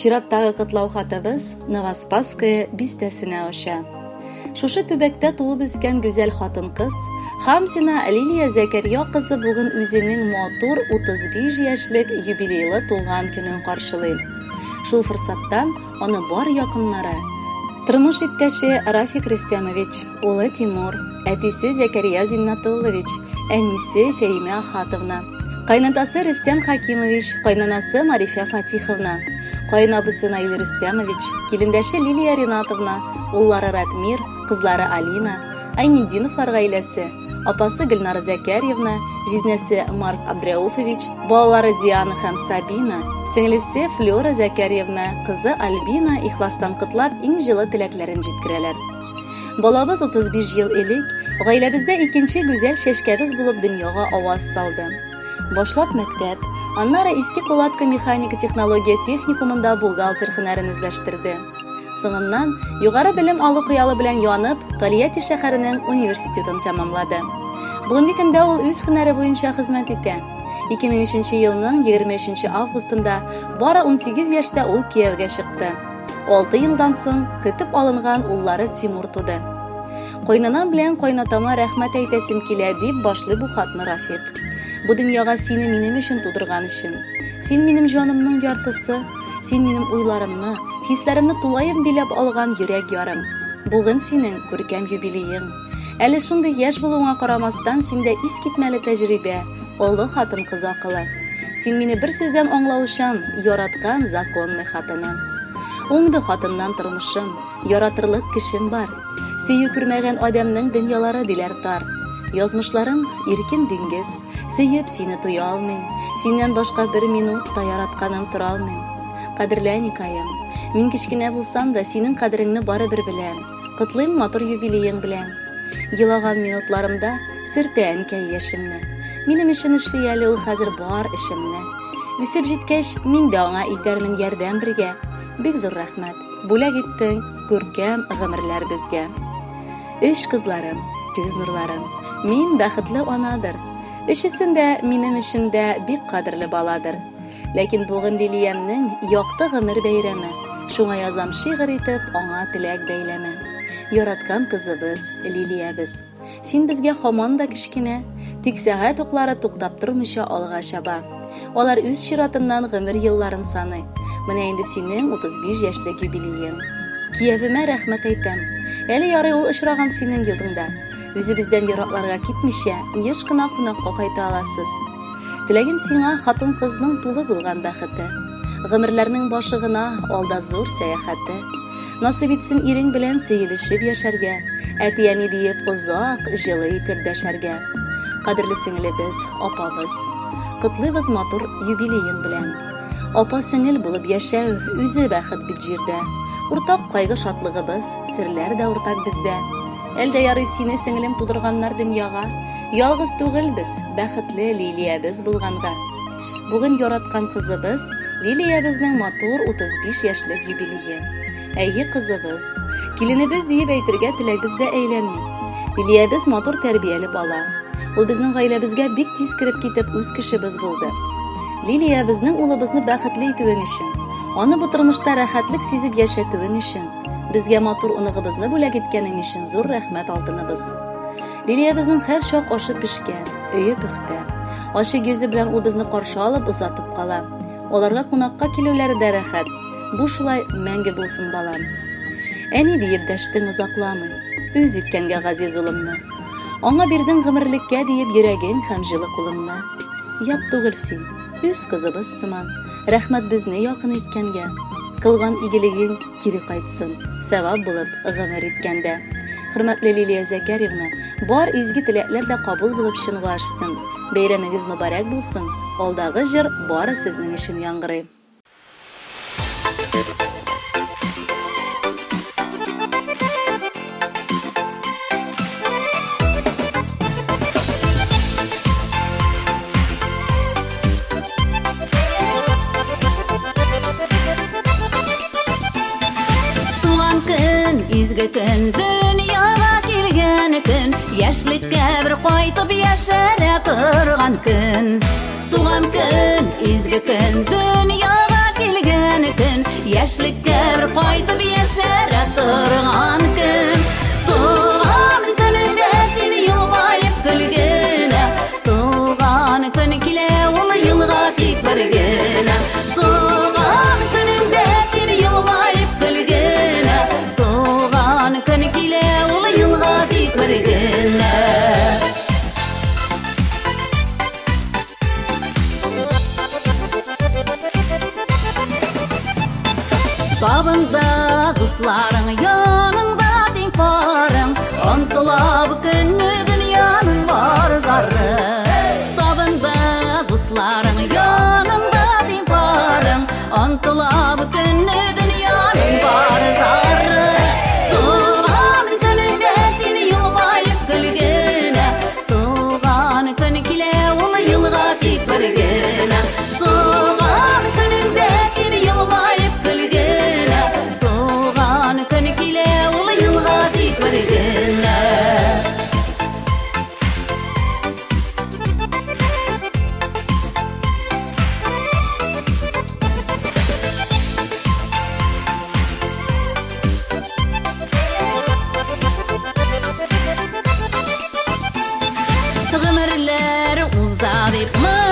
Чираттагы котлау хатыбыз Новоспасское бистәсенә оча. Шушы төбәктә туып үскән гүзәл хатын-кыз Хамзина Лилия Зәкәрия кызы бүген үзенең матур 35 яшьлек юбилейлы туган көнен каршылый. Шул форсаттан аны бар якыннары, тормыш иптәше Рафик Рөстәмович, улы Тимур, әтисе Зәкәрия Зиннатуллович, әнисе Фәимә Ахатовна, кайнатасы Рөстәм Хакимович, кайнанасы Марифә Фатиховна, каенабысы Наил Рөстәмович, килендәше Лилия Ринатовна, уллары Ратмир, кызлары Алина, Айнетдиновлар гаиләсе, апасы Гөлнара Зәкәрьевна, җизнәсе Марс Абдрәуфович, балалары Диана һәм Сабина, сеңлесе Флера Зәкәрьевна, кызы Альбина ихластан котлап, иң җылы теләкләрен җиткерәләр. Балабыз 35 ел элек гаиләбездә икенче гүзәл чәчкәбез булып дөньяга аваз салды. Башлап мәктәп, аннары Иске Кулатка механика технология техникумында бухгалтер һөнәрен үзләштерде. Соңыннан, югары белем алу хыялы белән янып, Тольятти шәһәренең университетын тәмамлады. Бүгенге көндә ул үз һөнәре буенча хезмәт итә. 2003 елның 23 августында бары 18 яшьтә ул кияүгә чыкты. 6 елдан соң көтеп алынган уллары Тимур туды. Кайнанам белән кайнатама рәхмәт әйтәсем килә, дип башлый бу хатны Рафик. Бу дөньяга сине минем өчен тудырган өчен. Син минем җанымның яртысы, син минем уйларымны, хисләремне тулаем биләп алган йөрәк ярым. Бүген синең күркәм юбилеең. Әле шундый яшь булуыңа карамастан, синдә искитмәле тәҗрибә, олы хатын-кыз акылы. Син мине бер сүздән аңлаучан, яраткан законный хатыным. Уңды хатыннан тормышым, яратырлык кешем бар. Сөю күрмәгән адәмнең дөньялары диләр тар. Язмышларым иркен диңгез, сөеп сине туя алмыйм. Синнән башка бер минут та яратканым тора алмыйм. Кадерле әникаем, мин кечкенә булсам да, синең кадереңне барыбер беләм. Котлыйм матур юбилеең белән. Елаган минутларымда сөртә әнкәй яшемне. Минем өчен эшли әле ул хәзер бар эшемне. Үсеп җиткәч, мин дә аңа итәрмен ярдәм бергә. Бик зур рәхмәт, бүләк иттең күркәм гомерләр безгә. Өч кызларым, күз нурларым, мин бәхетле анадыр. Өчесен дә минем өчен дә бик кадерле баладыр. Ләкин бүген Лилиямнең якты гомер бәйрәме, шуңа язам шигырь итеп аңа теләк бәйләме. Яраткан кызыбыз, Лилиябез. Син безгә һаман да кечкенә, тик сәгать уклары туктап тормыйча алга чаба. Алар үз чиратыннан гомер елларын саный. Менә инде синең 35 яшьлек юбилеең. Киявемә рәхмәт әйтәм. Әле ярый ул очраган синең юлыңда. Үзебездән еракларга китмичә, еш кына кунакка кайта аласыз. Теләгем сиңа, хатын-кызның тулы булган бәхете. Гомерләрнең башы гына, алда зур сәяхәте. Насыйп итсен ирең белән сөелешеп яшәргә, әти-әни диеп озак, җылы итеп дәшәргә. Кадерле сеңелебез, апабыз. Котлыйбыз матур юбилеең белән. Апа-сеңел булып яшәү, үзе бәхет бит җирдә. Уртак кайгы-шатлыгыбыз, серләр дә уртак бездә. Әлдә ярый сине, сеңелем, тудырганнар дөньяга. Ялгыз түгелбез, бәхетле Лилиябез булганга. Бүген яраткан кызыбыз Лилиябезнең матур 35 яшьлек юбилее. Әйе, кызыбыз. Киленебез диеп әйтергә теләгебез дә әйләнми. Лилиябез матур тәрбияле бала. Ул безнең гаиләбезгә бик тиз кереп китеп, үз кешебез булды. Лилия, безнең улыбызны бәхетле итүең өчен, аны бу тормышта рәхәтлек сизеп яшәтүең өчен, безгә матур оныгыбызны бүләк иткәнең өчен зур рәхмәт, алтыныбыз. Лилиябезнең һәрчак ашы пешкән, өе пөхтә. Ачык йөзе белән ул безне каршы алып, озатып кала. Аларга кунакка килүләре дә рәхәт. Бу шулай мәңге булсын, балам. Әни диеп дәштең озакламый. Үз иткәнгә газиз улымны. Аңа бирдең гомерлеккә диеп йөрәгең һәм җылы кулыңны. Ят түгел син, үз кызыбыз сыман. Рәхмәт безне якын иткәнгә. Кылган игелегең кире кайтсын, сәвап булып гомер иткәндә. Хөрмәтле Лилия Зәкәревна, бар изге теләкләр дә кабул булып чынга ашсын. Бәйрәмегез мөбарәк булсын, алдагы җыр бары сезнең өчен яңгырый. Туган көн, изге көн, дөньяга килгән көн, яшьлеккә бер кайтып яшәрә торган көн. Туган көн, изге көн, дөньяга килгән көн, Яшьлеккә бер кайтып яшәрә торган көн. Туган көнеңдә син елмаеп көлгенә. Туган көн килә ул елга тик бер генә. Туган көнеңдә син елмаеп көлгенә. Туган көн килә ул елга тик бер генә. Табында дусларың, яныңда тиң парың, Онтыла бу көнне дөньяның бар зары. Табында дусларың, яныңда тиң парың, Онтыла бу көнне дөньяның бар зары. Туган көнеңдә син елмаеп көлгенә, Туган көн килә ул елга тик бер генә. Туган көнеңдә син елмаеп көлгенә, Туган көн килә ул елга тик бер генә. Гомерләр уза дип.